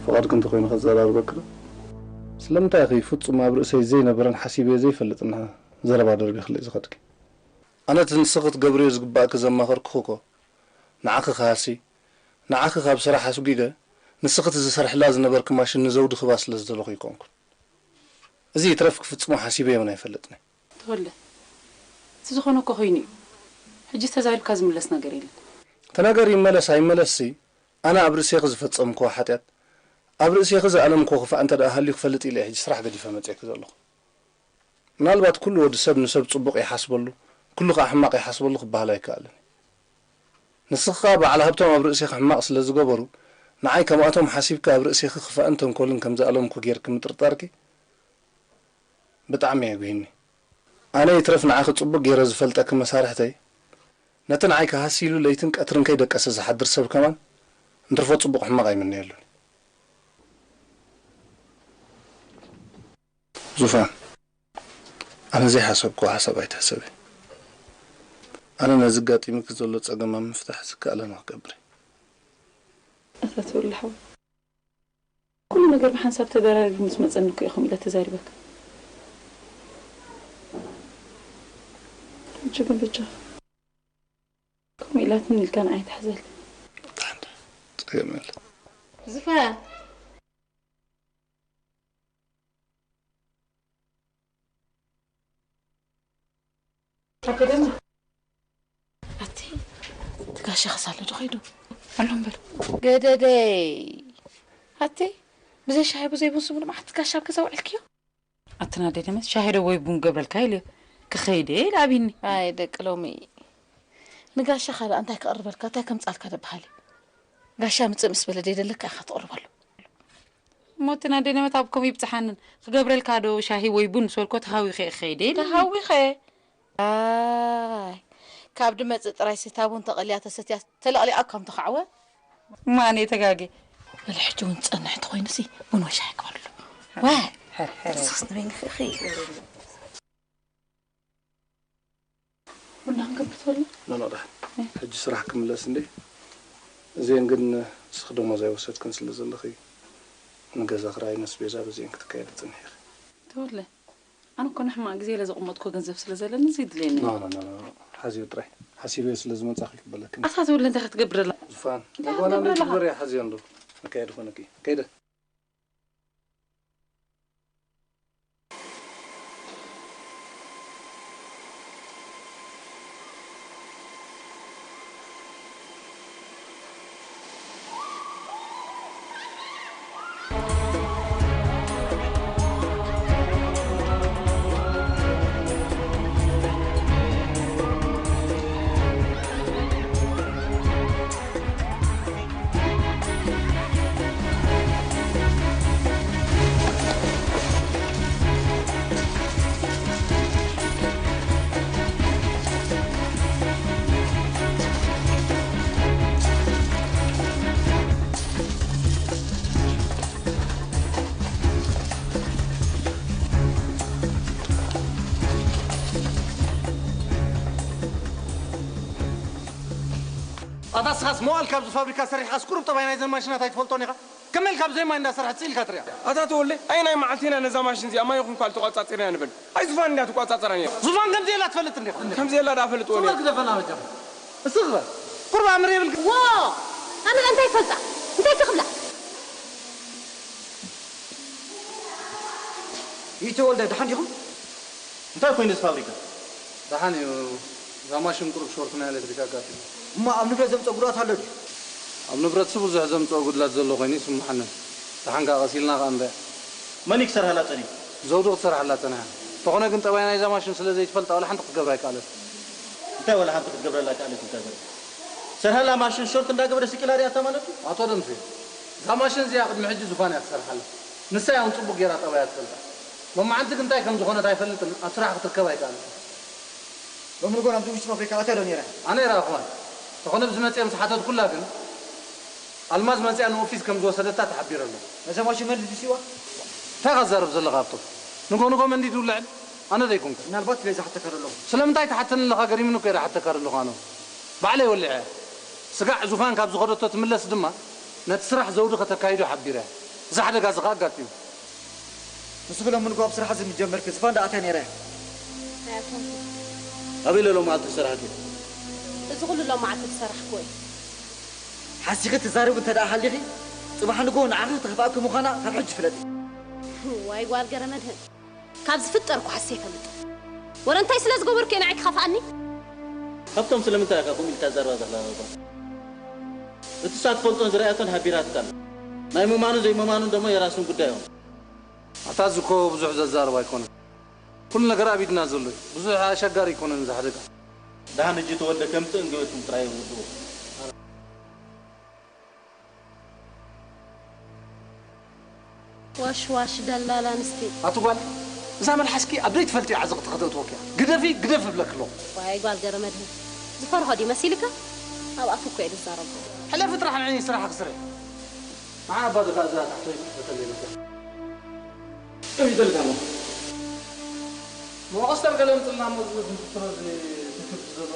ፍቓድኪ እንተኾይኑ ከዘራርበኪ ዶ? ስለምንታይ ኢኺ ፍጹም ኣብ ርእሰይ ዘይነበረን ሓሲበዮ ዘይፈልጥን ዘረባ ደርቢኽለይ ዝኸድኪ? ኣነ እቲ ንስኺ ክትገብርዮ ዝግባእኪ ዘማኸርኩኺ እኮ ንዓኺ ክሃሲ፣ ንዓኺ ካብ ስራሕ ኣስጒገ፣ ንስኺ እቲ ዝሰርሕላ ዝነበርኪ ማሽን ንዘውዲ ክህባ ስለ ዝደለኹ ኣይኮንኩን። እዚ ይትረፍ ክፍጽሞ ሓሲበ እውን ኣይፈልጥን እየ። ተወልደ፣ እቲ ዝኾነ እኮ ኮይኑ እዩ። ሕጂ ተዛሪብካ ዝምለስ ነገር የለን። እቲ ነገር ይመለስ ኣይመለስሲ፣ ኣነ ኣብ ርእሴኺ ዝፈጸምክዎ ሓጢኣት፣ ኣብ ርእሴኺ ዝኣለምክዎ ክፋእ እንተ ደኣ ሃልዩ ክፈልጥ ኢለ እየ ሕጂ ስራሕ ገዲፈ መጺኤኪ ዘለኹ። ምናልባት ኩሉ ወዲ ሰብ ንሰብ ጽቡቕ ይሓስበሉ፣ ኩሉ ከኣ ሕማቕ ይሓስበሉ ክበሃል ኣይከኣልን። ንስኺ ከኣ በዓል ሃብቶም ኣብ ርእሴኺ ሕማቕ ስለ ዝገበሩ፣ ንዓይ ከምኣቶም ሓሲብኪ ኣብ ርእሴኺ ክፋእን ተንኮልን ከም ዝኣለምኩ ጌርኪ ምጥርጣርኪ ብጣዕሚ የጉሂኒ። ኣነ ይትረፍ ንዓኺ ጽቡቕ ጌረ ዝፈልጠኪ መሳርሕተይ፣ ነቲ ንዓይ ክሃሲ ኢሉ ለይትን ቀትርን ከይደቀሰ ዝሓድር ሰብ ከማን እንትርፎ ጽቡቕ ሕማቕ ኣይምነየሉን። ዙፋን፣ ኣነ ዘይሓሰብክዎ ሓሳብ ኣይትሕሰቢ። ኣነ ነዚ ኣጋጢሙኪ ዘሎ ጸገም ኣብ ምፍታሕ ዝከኣለኒ ክገብር እየ። ኣታ ተወልደ ሓወይ፣ ኩሉ ነገር ብሓንሳብ ተደራሪቡ ምስ መጸኒ እኮ እየ ከምኡ ኢለ ተዛሪበካ። ሕጂ ግን በጃኻ ከምኡ ኢላትኒ ኢልካ ንዓይ ኣይትሕዘለይ። ደሓን፣ ጸገም የለን። ዝፋን። ኣቲ እቲ ጋሻ ክሳለ ዶ ኸይዱ? ኣሎ እምበር። ገደደይ። ኣቲ ብዘይ ሻሂ ብዘይ ቡን ስሙን መዓት ጋሻ ኣብ ገዛ ውዕልክዮ? ኣቲ ናደይ ደመት፣ ሻሂ ዶ ወይ ቡን ገብረልካ ኢልዮ። ክኸይድ እየ ኢለ ኣቢኒ። ኣይ ደቂ ሎሚ። ንጋሻ ካልእ እንታይ ክቕርበልካ፣ እንታይ ከምጻልካ ደበሃል እዩ? ጋሻ ምጽእ ምስ በለ ደይደለካ ኢኻ ትቕርበሉ። እሞ እቲ ናደይ ደመት ኣብ ከምኡ ይብጽሓንን። ክገብረልካ ዶ ሻሂ ወይ ቡን ምስ በልኮ ተሃዊኸ እየ ክኸይድ እየ ኢለ። ተሃዊኸ? ኣይ፣ ካብ ድመጽእ ጥራይ ስታ ቡን ተቐልያ ተሰትያ ተለቕሊቓ እኳ ምተኻዕወ። እሞ ኣነ ተጋጌ። በሊ ሕጂ እውን ዝጸንሕ እንተኾይኑሲ ቡን ወይ ሻሂ ክበልሉ። ዋይ! ሕር፣ ሕር። ሱስ ንበይንኺ ኢኺ። ቡና ክንገብር ትበሊ? ኖ፣ ኖ፣ ደሓን። ሕጂ ስራሕ ክምለስ እንዴ? እዚአን ግን ንስኺ ደሞዝ ኣይወሰድክን ስለ ዘለኺ ንገዛ ክራይ ነስቤዛ በዚአን ክትካየዲ ጽንሒ ኢኺ። ተወለ። ኣነ እኮ ንሕማቕ ግዜ ኢለ ዘቐመጥኩ ገንዘብ ስለ ዘለኒ እዚ ይድልየኒ። ኖ፣ ኖ፣ ኖ፣ ኖ፣ ኖ። ሓዝዮ ጥራይ። ሓሲበዮ ስለ ዝመጻኹ ይቕበለክን። ኣታ ትብል እንታይ ክትገብር ደላ? ዙፋን፣ እንታይ ጓና ክትገብር ደላ? ትግበር እያ ሓዝዮ እንዶ። መካየዲ ኮነኪ። ከይደ። ኣታ ስኻስ መዋል ካብዚ ፋብሪካ ሰሪሕኻስ ቁሩብ ጠባይ ናይዘን ማሽናት ኣይትፈልጦን ኢኻ? ከመይ ኢልካ ብዘይ ማይ እንዳሰርሐት ስኢልካ ትሪኣ? ኣታ ተወልደ፣ ኣየናይ መዓልቲ ኢና ነዛ ማሽን እዚኣ ማይ ይኹን ኳል ተቋጻጺርና ንብል? ኣይ ዙፋን እንድያ ትቋጻጸራ ነይራ። ዙፋን ከምዚ ኢላ ትፈልጥ እንዲኻ? ከምዚ ኢላ ደኣ ፈልጥዎ ነይሩ። ሱቕ በል ግደፈና በጃኻ። እስኺ ኸ ቁሩብ ኣምር የብልካ? ዎ! ኣነ እንታይ ይፈልጣ? እንታይ ክብላ? ይተወልደ፣ ደሓን ዲኹም? እንታይ ኮይኑ እዚ ፋብሪካ? ደሓን እዩ። እዛ ማሽን ቁሩብ ሾርት ናይ ኤሌክትሪክ ኣጋጢሙ። እሞ ኣብ ንብረት ዘምጽኦ ጉድኣት ኣሎ ድዩ? ኣብ ንብረትሲ ብዙሕ ዘምጽኦ ጉድለት ዘሎ ኮይኑ ይስምዓንን። ደሓን ከኣ ቀስ ኢልና ከኣ ንሪኣ። መን እዩ ክሰርሓላ ጸኒሑ? ዘውዱ ክትሰርሓላ ጸኒሓ። እንተኾነ ግን ጠባይ ናይዛ ማሽን ስለ ዘይትፈልጣ ዋላ ሓንቲ ክትገብራ ኣይከኣለትን። እንታይ ዋላ ሓንቲ ክትገብረላ ኣይከኣለትን እንታይ ዘረባ? ሰርሓላ ማሽን ሾርት እንዳገበረ ስቂላ ሪኣታ ማለት እዩ? ኣቶ ደምሴ፣ እዛ ማሽን እዚኣ ቅድሚ ሕጂ ዙፋን እያ ትሰርሓላ። ንሳ እያ እውን ጽቡቕ ጌራ ጠባያ ትፈልጣ። ሎማዓንቲ ግን እንታይ ከም ዝኾነት ኣይፈልጥን፣ ኣብ ስራሕ ክትርከብ ኣይከኣለትን። ሎሚ ንጎ ናብዚ ውሽጢ ፋብሪካ ኣትያ ዶ ነይራ? ኣነ ኣይረኣኹዋን። እንተኾነ ብዝመጽአ ምስ ሓተትኩላ ግን፣ ኣልማዝ መጺኣ ንኦፊስ ከም ዝወሰደታ ተሓቢረ ኣለኹ። ነዛ ማሽን መን ድዩ ዝስይዋ? እንታይ ኢኻ ትዛረብ ዘለኻ ሃብቶም? ንጎ ንጎ መን ድዩ ዝውልዐን? ኣነ ዘይኮንኩ። ምናልባት ኢለ ዝሓተካ ዘለኹ። ስለምንታይ ትሓተኒ ኣለኻ ገሪሙኒ እኮ እየ ዝሓተካ ዘለኹ ኣነ። ባዕለይ ወሊዐ። ስጋዕ ዙፋን ካብ ዝኸደቶ ትምለስ ድማ ነቲ ስራሕ ዘውዲ ከተካይዶ ሓቢረ። እዚ ሓደጋ እዚ ኸኣ ኣጋጢሙ። ንሱ ብለምንጎ ኣብ ስራሕ እዚ ምጀመርኪ ዝፋን ደኣ ኣትያ ነይረ እያ። ኣይኣተኹን። ኣበይ ለሎ መዓልቲ ዝሰራሕኪ? እዚ ኩሉ ሎም መዓልቲ ዝሰራሕክዎ እዩ። ሓሲኺ ትዛረቢ እንተ ደኣ ሃሊኺ፣ ጽባሕ ንግሆ ንዓኺ ክተኽፍኣኪ ምዃና ካብ ሕጂ ፍለጢ። ዋይ ጓል ገረመድህን። ካብ ዝፍጠር እኮ ሓሲሰ ይፈልጥ። ወረ እንታይ ስለ ዝገበርኩ እየ ንዓይ ክኸፍኣኒ? ሃብቶም ስለምንታይ ኢኻ ከምኡ ኢልካ ዘረባ ዘለኻ እኮ? እቲ እሳ ትፈልጦን ዝረኣየቶን ሃቢራትካ ኣላ። ናይ ምማኑ ዘይምማኑን ደሞ የራሱን ጉዳይ እዮም። ኣታ እዚ እኮ ብዙሕ ዘዛርብ ኣይኮነን። ኩሉ ነገር ኣብ ኢድና ዘሎ እዩ። ብዙሕ ኣሸጋሪ ኣይኮነን እዚ ሓደጋ። ደሓን ሕጂ ተወልደ ከምጽእ እንገበትኩም ጥራይ ውድኡ። ዋሽ ዋሽ ደላላ ኣንስቲ። ኣቲ ጓል፣ እዛ መልሓስኪ ኣብ ዘይትፈልጥዮ ዓዘቕቲ ከተእትወኪ እያ። ግደፊ፣ ግደፊ እብለኪ ኣለኹ። ዋይ ጓል ገረመድህን፣ ዝፈርሆ ድዩ መሲልካ? ኣብ ኣፉ እኮ እየ ዝዛረቦ። ሕለፊ ጥራሕ ንዒ ስራሕኪ ስርሒ። ንዓ ኣባ ድኻ እዛ ታሕተይ ክትፈተለይ ነበር። እይ ደልካ እሞ። መቆስተር ገለ ምጽልና እሞ ዝብት ትሮ ዝትብት ዘሎ።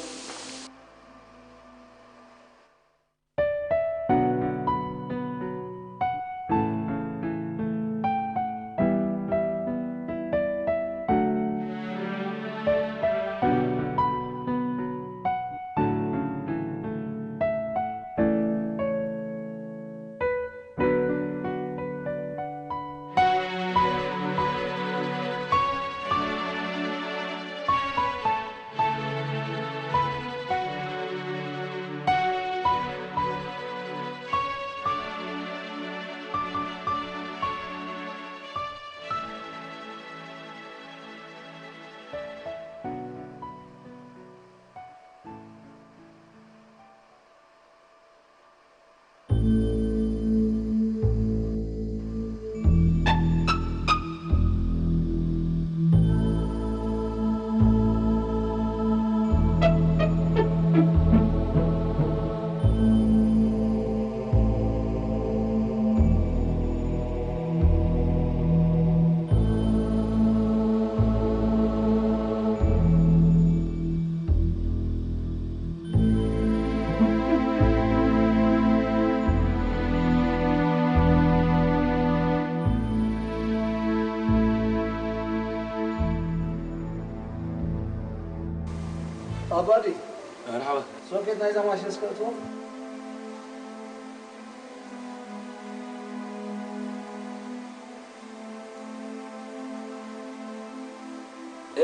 ኣባዲ፣ መርሓባ። ሶኬት ናይዛ ማሽን እስከ እትዎ።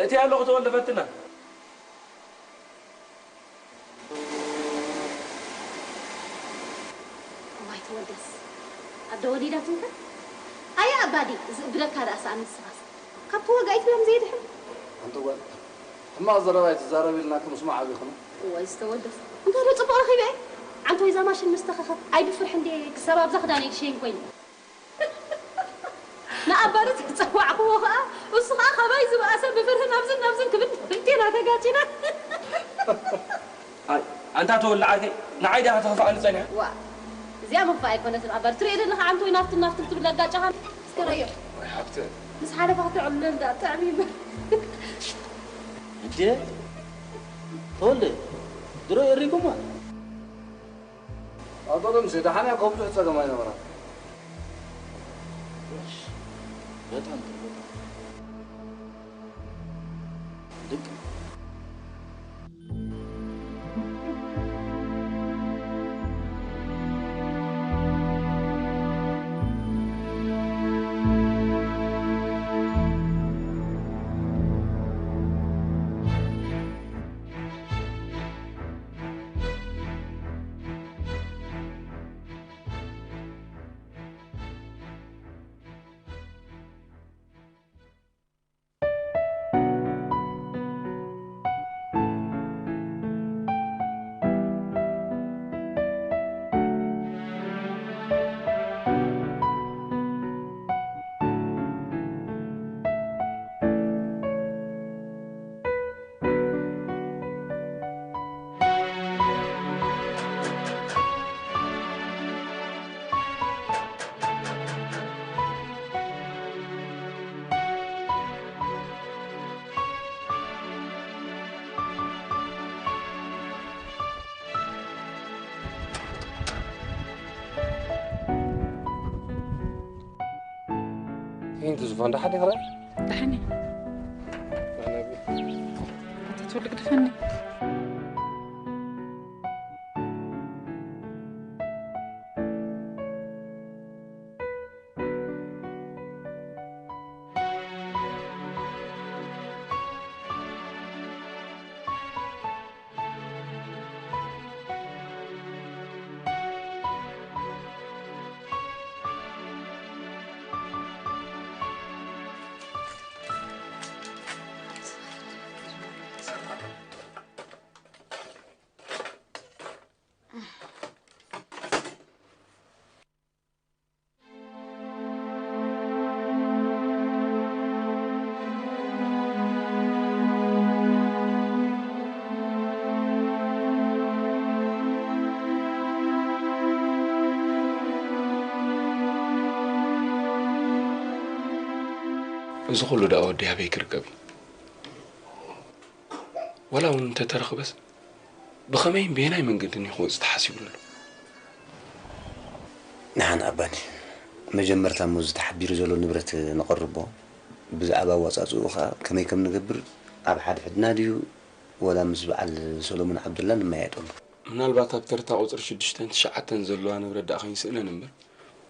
እቲ ኣለኹ ተወልደ ፈትና። እዋይ ተወደስ፣ ኣደ ወሊዳትንከ? ኣየ ኣባዲ፣ ዝእብደካ ደኣ ሰኣን ንስኻስ። ካብ ተዋጋኢት እዮም ዘየድሕን። ኣንተ ጓል፣ ሕማቕ ዘረባ ኣይትዛረቢ ኢልናኪ ምስማዕ ኣቢኹም። እዋይ ዝተወደስ፣ እንታይ ዶ ጽቡቕ ረኺበ? ዓንቶይ እዛ ማሽን ምስ ተኸኸት፣ ኣይ ብፍርሒ እንዴ ክሳብ ኣብዛ ክዳነይ ክሸይን ኮይኑ። ንኣባዲ ዝጸዋዕኽዎ ኸኣ፣ እሱ ኸኣ ኻባይ ዝበኣሰ ብፍርሂ ናብዝን ናብዝን ክብል ክልቴና ተጋጪና። ኣይ፣ ኣንታ ተወልደ ዓርከይ፣ ንዓይ ዲኻ ተኽፍኣኒ ጸኒሓ? ዋ፣ እዚኣ ምኽፋእ ኣይኮነትን ኣባዲ። ትርእዮ ዘለኻ ዓንቶይ ናፍትን ናፍትን ትብል ኣጋጫኻ። እስከ ረዮ። ወይ ሓብተ። ምስ ሓለፋ ክተዕሉለኒ ደኣ ጥዕም እዩ። እንዴ? ተወልደ፣ ድሮ የሪኩማ? ኣቶ ደምሴ፣ ደሓን እያ፣ ካብ ብዙሕ ጸገም ኣይነበራን። በጣም ጥሩ፣ በጣም። ድንቅ። እንተ ዝፋን ደሓን ኢኻ? ደሓን እየ። ኣታ ትውልቅ ድፈኒ። እዚ ኩሉ ደኣ ወዲ ኣበይ ክርከብ እዩ? ዋላ እውን እንተተረኽበስ፣ ብኸመይን በየናይ መንገድን እዩ ክወጽእ ተሓሲቡ ዘሎ? ንሓን ኣባኒ፣ መጀመርታ እሞ እዚ ተሓቢሩ ዘሎ ንብረት ነቐርቦ፣ ብዛዕባ ኣወጻጽኡ ኸኣ ከመይ ከም ንገብር ኣብ ሓድሕድና ድዩ ወላ ምስ በዓል ሰሎሞን ዓብደላ ንመያየጠሉ? ምናልባት ኣብ ተርታ ቁጽሪ ሽዱሽተን ትሽዓተን ዘለዋ ንብረት ደኣ ከይንስእነን እምበር፣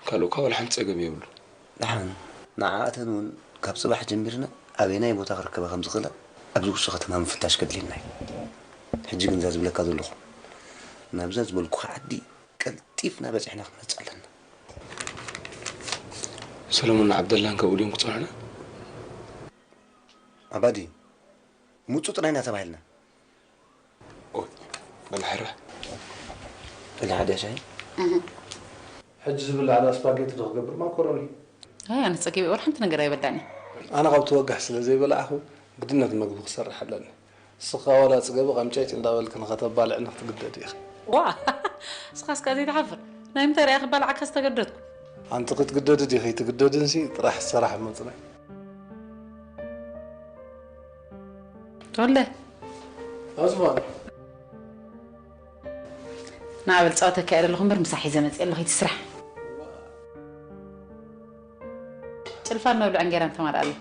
ካልእ እኳ ዋላ ሓንቲ ጸገም የብሉ። ደሓን፣ ንዓኣተን እውን ካብ ጽባሕ ጀሚርና ኣበየናይ ቦታ ክርከባ ከም ዝኽእላ ኣብዚ ውሽጢ ከተማ ምፍታሽ ከድልየና እዩ። ሕጂ ግን እዛ ዝብለካ ዘለኹ፣ ናብዛ ዝበልኩኻ ዓዲ ቀልጢፍና በጺሕና ክንመጽእ ኣለና። ሰለሞን ዓብደላን ከምኡ ድዮም ክጸንሑና? ኣባዲ፣ ምጹ ጥራይ ኢና ተባሂልና። ኦይ፣ በል ሕረ። በል ሓደ ሻሂ። እህ። ሕጂ ዝብላዕ ዳ ስፓጌቲ ዶ ክገብር ማኮሮኒ? ኣይ፣ ኣነ ጸጊበ፣ ወላ ሓንቲ ነገር ኣይበላዕን እየ። ኣነ ካብቲ ወጋሕ ስለ ዘይበላዕኹ፣ ግድነት መግቢ ክሰርሕ ኣለኒ። ንስኻ ዋላ ጽገቢ ቀምጨጭ እንዳበልኪ ንኸተባልዕኒ ክትግደዲ ኢኺ። ዋ! ንስኻስ ከኣ ዘይትሓፍር። ናይ ምንታይ ርኣ ክባልዓካ ዝተገደድኩ? ኣንቲ ክትግደዲ ዲኺ? ትግደድንሲ ጥራሕ ሰራሕ መጽናይ። ተወልደ። ኣዝማን። ንዓ በል ጻወተካ እየ ዘለኹ እምበር ምሳሕ ሒዘ መጽእ ኣለኹ፣ ይትስራሕ። ጭልፋን መብልዕ እንጌራን ተማልኣለይ።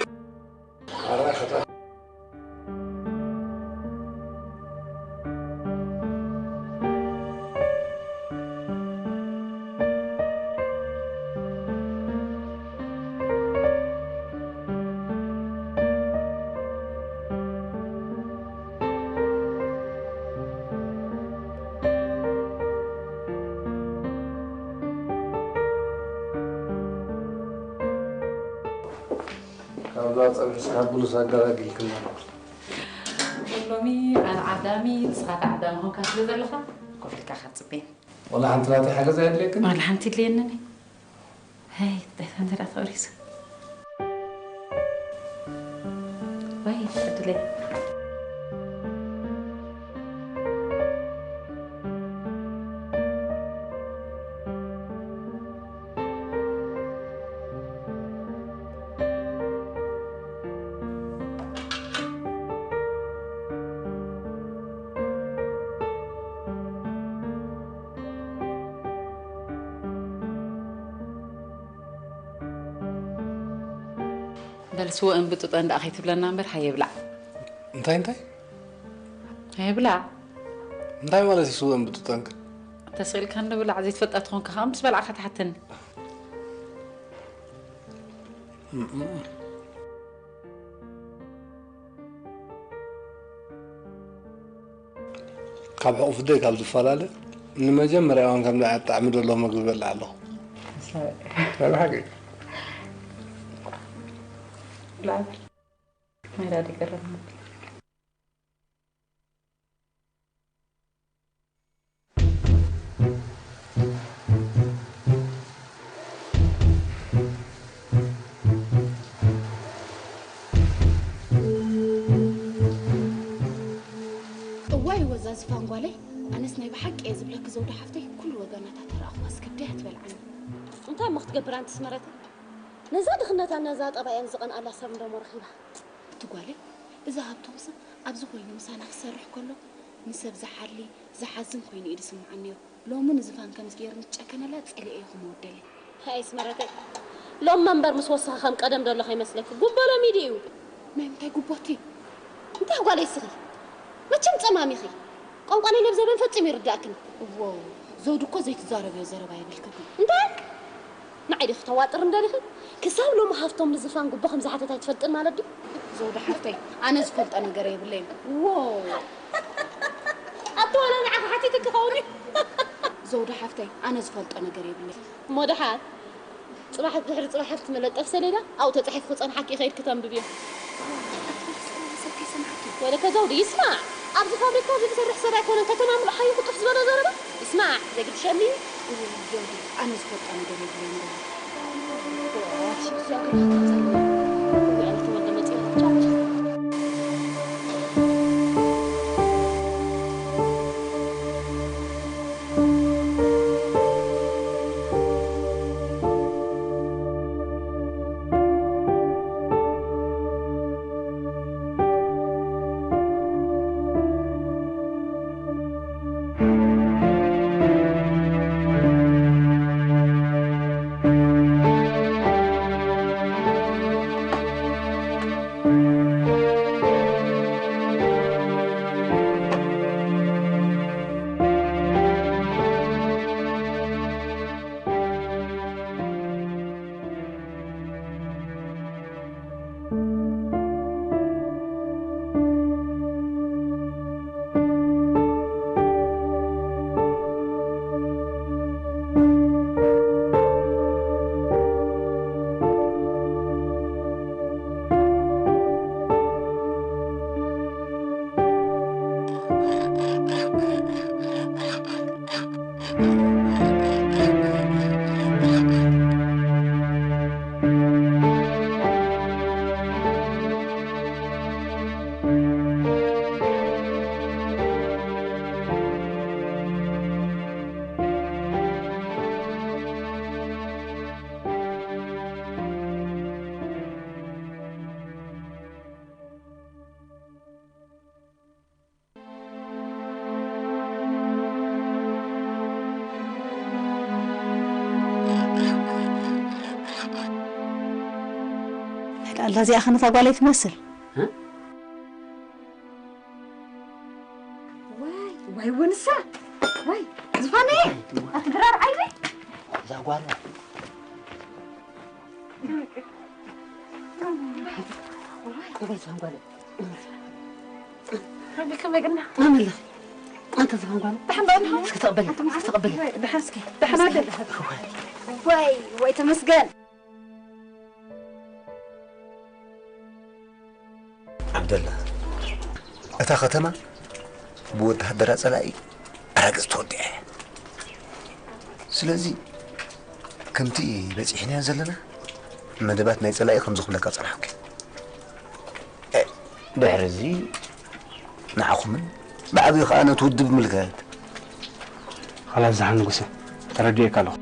ካብዛ ጸብሒ እስካብ ብሉስ ኣገላጊልክና። ሎሚ ኣነ ዓዳሚ፣ ንስኻ ከኣ ዓዳሚ ኾንካ ስለ ዘለኻ፣ ኮፍ ኢልካ ከጽቤን። ወላ ሓንቲ ናተይ ሓገዝ ኣየድልየክን? ዋላ ሓንቲ የድልየንን። ሄይ፣ እንታይ እንተ ደኣ ተቐሪሱ? ወይ፣ ዕድለይ። በል ስወእን ብጡጠን ደኣ ከይትብለና እምበር፣ ሃየ ብላዕ። እንታይ፣ እንታይ? ሃየ ብላዕ። እንታይ ማለት እዩ ስወእን ብጡጠን ከ? ተስኢልካ እንዶ ብላዕ፣ ዘይትፈልጣ ተኾንካ ከኣ ምስ በላዕካ ትሓተኒ። እም፣ እም፣ እም። ካብ ሕቑፍ ደይ ካብ ዝፈላለ፣ ንመጀመርያ እዋን ከም ዝዓጣዕሚ ዘሎ መግቢ በልዕ ኣለኹ። ሰበይ። ናይ ብሓቂ። ብላዕ በል። ናይ ዳዲ ቀረብ መግቢ። እዋይ ወዛ ዝፋን ጓለይ፣ ኣነስ ናይ ብሓቂ እየ ዝብለኪ ዘውዲ ሓፍተይ፣ ኩሉ ወገናታ ተረኣኽዋስ ከብደይ ኣትበልዓኒ። እንታይ እሞ ክትገብር ኣንቲ ኣስመረተይ? ነዛ ድኽነታን ነዛ ጠባያን ዝቐንኣላ ሰብ እንደሞ ረኺባ። እቲ ጓለይ፣ እዚ ሃብቶምሲ ኣብዚ ኮይኑ ምሳና ክሰርሕ ከሎ፣ ንሰብ ዝሓሊ፣ ዝሓዝን ኮይኑ እዩ ዝስምዓኒ ነይሩ። ሎሚ ንዝፋን ከምዚ ገይሩ ምስ ጨከነላ ጸሊኤዮ ክመወደለይ። ኣይ ኣስመረተይ፣ ሎሚ እምበር ምስ ወሰኸ ከም ቀደም ደሎ ከይመስለኪ። ጉቦ ሎሚ ድዩ? ናይ ምንታይ ጉቦ እቲ? እንታይ ጓለይ ስኺ? መቸም ጸማም ኢኺ። ቋንቋ ናይ ለብዘበን ፈጺሙ ይርዳእክን። እዎ፣ ዘውዲ እኮ ዘይትዛረብዮ ዘረባ የብልክን። እንታይ? ንዓይ ዲኺ ተዋጥር እንደሪኺ? ክሳብ ሎሚ ሃፍቶም ንዝፋን ጉቦ ከም ዝሓተት ኣይትፈልጥን ማለት ድዩ? ዘውዲ ሓፍተይ፣ ኣነ ዝፈልጦ ነገር የብለይን። እዎ። ኣቲ ዋላ ንዓኺ ሓቲትኪ ክኸውን እዩ። ዘውዲ ሓፍተይ፣ ኣነ ዝፈልጦ ነገር የብለይን። እሞ ደሓር ጽባሕ ድሕሪ ጽባሕ ኣብቲ መለጠፍ ሰሌዳ ኣብኡ ተጻሒፉ ክጸንሓኪ እዩ፣ ከይድኪ ተንብብዮ። ወለከ ዘውዲ ይስማዕ፣ ኣብዚ ፋብሪካ እዚ ዝሰርሕ ሰብ ኣይኮነን ከተማ ምሉእ ሓዩ ቅልጡፍ ዝበሎ ዘረባ። ይስማዕ፣ ዘይግድሸኒ። እወ፣ ዘውዲ፣ ኣነ ዝፈልጦ ነገር የብለይን። ኣላ እዚኣ ኸነታ ጓለይ ትመስል። እ? ዋይ፣ ዋይ፣ ወንሳ! ዋይ፣ ዝፋነየ! ኣቲ ድራር ዓይኒ! እዛ ጓል። እዛ ጓል። ረቢ ከመይ ግና? መን ኣለኺ? ኣንተ ዝፋን ጓል። ደሓን ዶ ኣለኻ? እስኪ ተቐበሊ፣ እስኪ ተቐበሊ። ደሓን እስኪ፣ ደሓን ኣለ። ወይ፣ ወይ ተመስገን። ዓብደላ፣ እታ ከተማ ብወተሃደራ ጸላኢ ኣራግጽ ተወዲኣ እያ። ስለዚ ከምቲ በጺሕናዮ ዘለና መደባት ናይ ጸላኢ ከም ዝኽብለካ ጸናሕኩ። እ፣ ድሕሪ እዚ ንዓኹምን ብዓቢኡ ከኣ ነቲ ውድብ ምልከት። ኸላስ ዝሓን ንጉሰ፣ ተረዲኤካ ኣለኹ።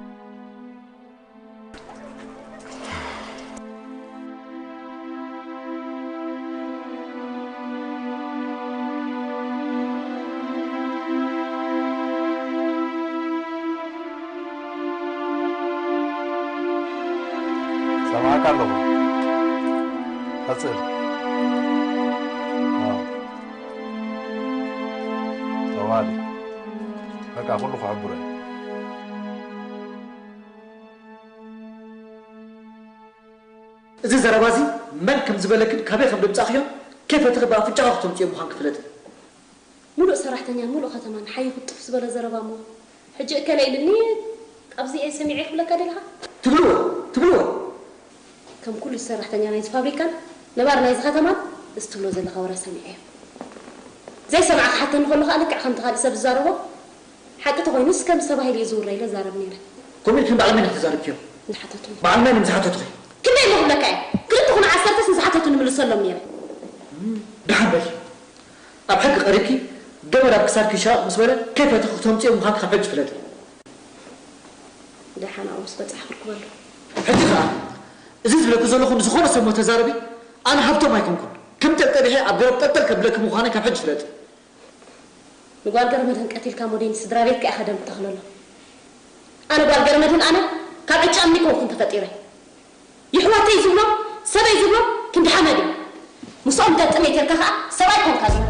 ሰማዕካ ኣለኹ። ቀጽል። ኣዎ። ጠዋሊ። በቃ፣ ኩሉ ክሕብሮ እዩ። እዚ ዘረባ እዚ መን ከም ዝበለክን ካበይ ከም ደምጻእክዮ ከይፈተኺ ብኣፍንጫኺ ክተምጽዮ ምዃንኪ ፍለጢ። ሙሉእ ሰራሕተኛን ሙሉእ ከተማን ሓዩ ቅልጥፍ ዝበለ ዘረባ እሞ፣ ሕጂ እከለ ኢሉኒ፣ ኣብዚ እየ ሰሚዐ ክብለካ ደለኻ? ትብልዎ፣ ትብልዎ። ከም ኩሉ ሰራሕተኛ ናይዚ ፋብሪካን ነባሪ ናይዚ ከተማን፣ እዚ ትብሎ ዘለኻ ወረ ሰሚዐዮ። ዘይሰማዕ ክሓተኒ ከሎ ከኣ ልክዕ ከምቲ ካልእ ሰብ ዝዛረቦ፣ ሓቂ ተኾይኑስ ከምዚ ተባሂሉ እዩ ዝውረ ኢለ ዛረብ ነይረ። ከምኡ ኢልክን ባዕሎም መን ኢኺ ተዛሪብክዮም? ዝሓተቱኒ። ባዕሎም መን እዮም ዝሓተቱኺ? ክንደይ እሞ ክብለካ እየ? ክልተኹን ዓሰርተስ ንዝሓተቱኒ ምልሰሎም ነይረ። እም፣ ደሓን በሊ። ኣብ ሕጊ ቀሪብኪ ገመድ ኣብ ክሳድኪ ሻቕ ምስ በለ ከይፈተኺ ክተምጽዮ ምዃንኪ ካብ ሕጂ ፍለጢ። ደሓን ኣብኡ ምስ በጻሕኩ ርክበሉ። ሕጂ ከኣ እዚ ዝብለኪ ዘለኹ ንዝኾነ ሰብ እሞ ተዛረቢ፣ ኣነ ሃብቶም ኣይኮንኩን። ከም ጨርቂ ቀዲሐ ኣብ ገረብ ጠልጠል ከብለኪ ምዃነይ ካብ ሕጂ ፍለጢ። ንጓል ገረመድህን ቀቲልካ ሞዴል ስድራ ቤትካ ኢኻ ደም ትተኽለሉ። ኣነ ጓል ገረመድህን ኣነ ካብ ዕጫ እምኒ ኮንኩን ተፈጢረ። ይሕዋተይ ዝብሎም ሰበይ ዝብሎም ክንዲ ሓመድ እዮም። ምስኦም ገጥም እየ ተልካ ከዓ ሰብኣይ ኮንካ ዝብሎ።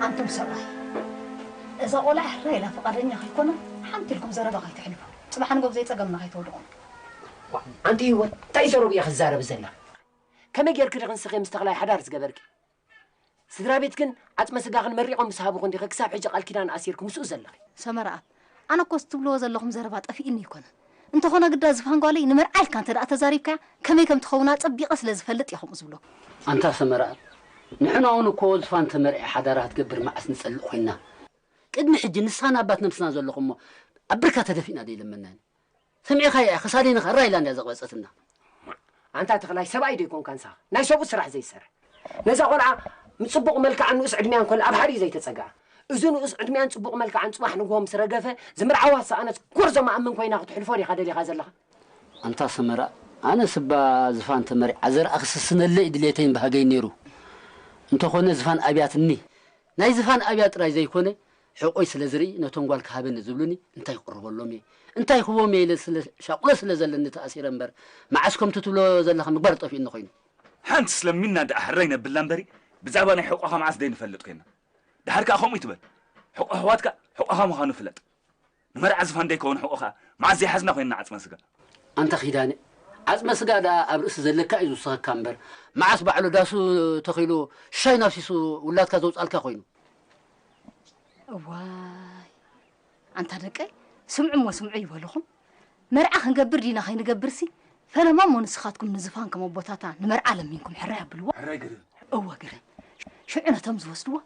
ኣንቱም ሰብኣይ፣ እዛ ቆልዓ ሕራይ ኢላ ፍቓደኛ ከይኮነ ሓንቲ ኢልኩም ዘረባ ከይትሕልፉ። ጽባሕ ንጎ ብዘይ ጸገምና ከይተወድቑ። ኣንቲ ህይወት፣ እንታይ ዘረብ እያ ክዛረብ ዘላ? ከመይ ጌርኪ ዲኺ ንስኺ ምስ ተኽላይ ሓዳር ዝገበርኪ? ስድራ ቤት ግን ዓጽመ ስጋኽን መሪቖም ምስ ሃቡኽን ዲኺ ክሳብ ሕጂ ቃል ኪዳን ኣሲርኪ ምስኡ ዘለኺ? ሰመረኣብ፣ ኣነ እኮ እዚ ትብልዎ ዘለኹም ዘረባ ጠፊእኒ ኣይኮነን። እንተኾነ ግዳ ዝፋን ጓለይ ንመርዓ ኢልካ እንተ ደኣ ተዛሪብካያ ከመይ ከም ትኸውን ኣጸቢቐ ስለ ዝፈልጥ እየ ከምኡ ዝብሎ። ኣንታ ሰመረኣብ፣ ንሕና እውን እኮ ዝፋን ተመርዒ ሓዳራ ክትገብር መዓስ ንጸልእ ኮይንና። ቅድሚ ሕጂ ንሳን ኣባት ነብስና ዘለኹም እሞ ኣብ ብርካ ተደፊእና ደይለመናኒ። ሰሚዕኻያ እያ፣ ክሳደይ ንኸራ ኢላ እንድያ ዘቕበጸትና። ኣንታ ተኽላይ ሰብኣይ ዶ ይኮንካ ንስኻ? ናይ ሰብኡ ስራሕ ዘይሰርሕ። ነዛ ቆልዓ ምስ ጽቡቕ መልክዓን ንኡስ ዕድሚኣን ኮን ኣብ ሓዲ ዘይተጸግዓ። እዚ ንኡስ ዕድሚኣን ጽቡቕ መልክዓን ጽባሕ ንግሆ ምስ ረገፈ ዝምርዓዋ ዝሰኣነት ጎርዞ መኣምን ኮይና ክትሕልፎ ዲኻ ደሊኻ ዘለኻ? ኣንታ ሰመራ፣ ኣነ ስባ ዝፋን ተመሪዓ ዘርኣ ክስስነለይ ድሌተይን ባህገይ ነይሩ። እንተኾነ ዝፋን ኣብያትኒ። ናይ ዝፋን ኣብያ ጥራይ ዘይኮነ፣ ሕቆይ ስለ ዝርኢ ነቶም ጓል ክሃበኒ ዝብሉኒ እንታይ ክቕርበሎም እየ? እንታይ ክህቦም እየ ኢለ ስለ ሻቕሎ ስለ ዘለኒ ተኣሲረ እምበር፣ መዓስ ከምቲ ትብሎ ዘለኻ ምግባር ጠፊኡኒ ኮይኑ። ሓንቲ ስለሚና ደኣ ሕራይ ነብላ እምበሪ፣ ብዛዕባ ናይ ሕቆኻ መዓስ ደይ ንፈልጥ ኮይና። ደሓር ከኣ ከምኡ ይትበል። ሕቆ ኣሕዋትካ ሕቆኻ ምዃኑ ፍለጥ። ንመርዓ ዝፋን ደይከውን ሕቆኻ መዓስ ዘይሓዝና ኮይንና ዓጽመ ስጋ። ኣንታ ኪዳነ፣ ዓጽመ ስጋ ደኣ ኣብ ርእሲ ዘለካ እዩ ዝውስኸካ እምበር፣ መዓስ ባዕሉ ዳሱ ተኺሉ ሻይ ናፍሲሱ ውላድካ ዘውጻልካ ኮይኑ። እዋይ፣ ኣንታ ደቀይ፣ ስምዑ እሞ ስምዑ ይበልኹም። መርዓ ክንገብር ዲና ከይንገብርሲ፣ ፈለማ እሞ ንስኻትኩም ንዝፋን ከም ኣቦታታ ንመርዓ ለሚንኩም ሕራይ ኣብልዎ። ሕራይ ግርም። እወ ግርም። ሽዑ ነቶም ዝወስድዎ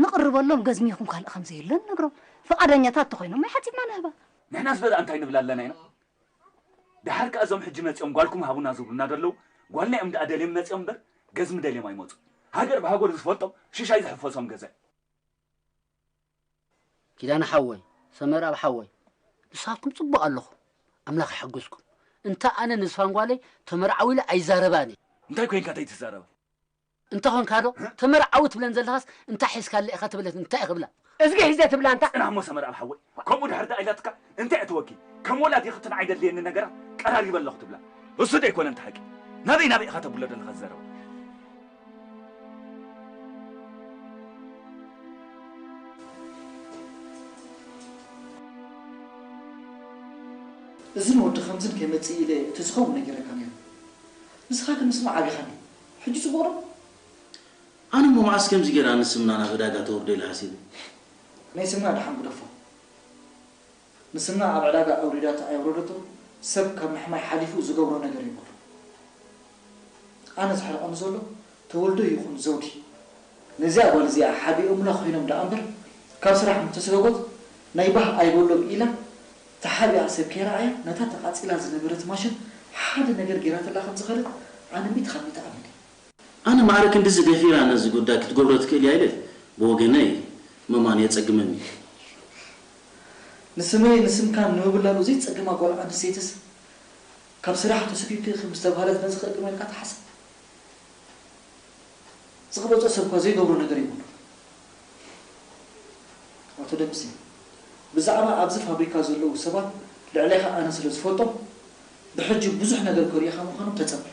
ንቕርበሎም፣ ገዝሚ ይኹን ካልእ ከም ዘየሎ ንነግሮም። ፍቓደኛታት እንተኾይኖም ኣይሓጺብና ንህባ። ንሕናስ በዛ እንታይ ንብላ ኣለና ኢና? ደሓር ከኣ እዞም ሕጂ መጺኦም ጓልኩም ሃቡና ዝብሉና ደለዉ፣ ጓልና እዮም ደኣ ደልዮም መጺኦም እምበር፣ ገዝሚ ደልዮም ኣይመጹ። ሃገር ብሃገሩ ዝፈልጦም ሽሻይ ዝሕፈሶም ገዛ እዩ። ኪዳነ ሓወይ፣ ሰመርኣብ ሓወይ፣ ንስኻትኩም ጽቡቕ ኣለኹም። ኣምላኽ ይሓግዝኩም። እንተ ኣነ ንዝፋን ጓለይ ተመርዓዊ ኢለ ኣይዛረባን እየ። እንታይ ኮይንካ ተይትዛረባ? እንተ ኾንካ ዶ፣ ተመርዓዊ ትብለን ዘለኻስ እንታይ ሒዝካለ ኢኻ ትብለት እንታይ ክብላ? እዝጊ ሒዘ ትብላ እንታ? ጽናሕ እሞ ሰመርኣብ ሓወይ፣ ከምኡ ድሕር ደኣ ኢላትካ እንታይ እትወኪ? ከም ወላዲኺ እቲ ንዓይ ደድልየኒ ነገራት ቀራሪበ ኣለኹ ትብላ። እሱ ዶ ኣይኮነን እቲ ሓቂ? ናበይ ናበይ ኢኻ ተብሎ ዘለኻ ዘረባ? እዝን ወዲ ከምዝን ከይመጽእ ኢለ እቲ ዝኸውን ነጊረካ ነይረ። ንስኻ ግን ምስማዕ ኣቢኻኒ። ሕጂ ጽቡቕ ዶ? ኣነ እሞ መዓስ ከምዚ ጌራ ንስምና ናብ ዕዳጋ ተውርዶ ኢለ ሓሲበ። ናይ ስምና ደሓን ግደፎ። ንስምና ኣብ ዕዳጋ ኣውሪዳቶ ኣየውረደቶ ሰብ ካብ ምሕማይ ሓሊፉ ዝገብሮ ነገር የብሉን። ኣነ ዘሕርቐኒ ዘሎ ተወልዶ ይኹን ዘውዲ ነዚኣ ጓል እዚኣ ሓቢኦምላ ኮይኖም ደኣ እምበር፣ ካብ ስራሕ ምተስገጎት ናይ ባህ ኣይበሎም ኢላ ተሓቢኣ ሰብ ከይረኣያ ነታ ተቓጺላ ዝነበረት ማሽን ሓደ ነገር ጌራትላ ከም ዝኸደት ኣነ ሚእቲ ካብ ሚእቲ እኣምን እየ። ኣነ ማዕረ ክንድዚ ደፊራ ነዚ ጉዳይ ክትገብሮ ትክእል እያ ኢለ ብወገነይ ምእማን የጸግመኒ። ንስመይ ንስምካን ንምብላሉ ዘይትጸግማ ጓል ኣንስተይትስ ካብ ስራሕ ተሰኪብኪ ምስ ተባህለት ነዚ ክእቅም ኢልካ ትሓስብ? ዝቕበጾ ሰብ እኳ ዘይገብሮ ነገር የብሉን። ኣቶ ደምሴ፣ ብዛዕባ ኣብዚ ፋብሪካ ዘለዉ ሰባት ልዕሌኻ ኣነ ስለ ዝፈልጦም፣ ብሕጂ ብዙሕ ነገር ከርእዩኻ ምዃኖም ተጸበ።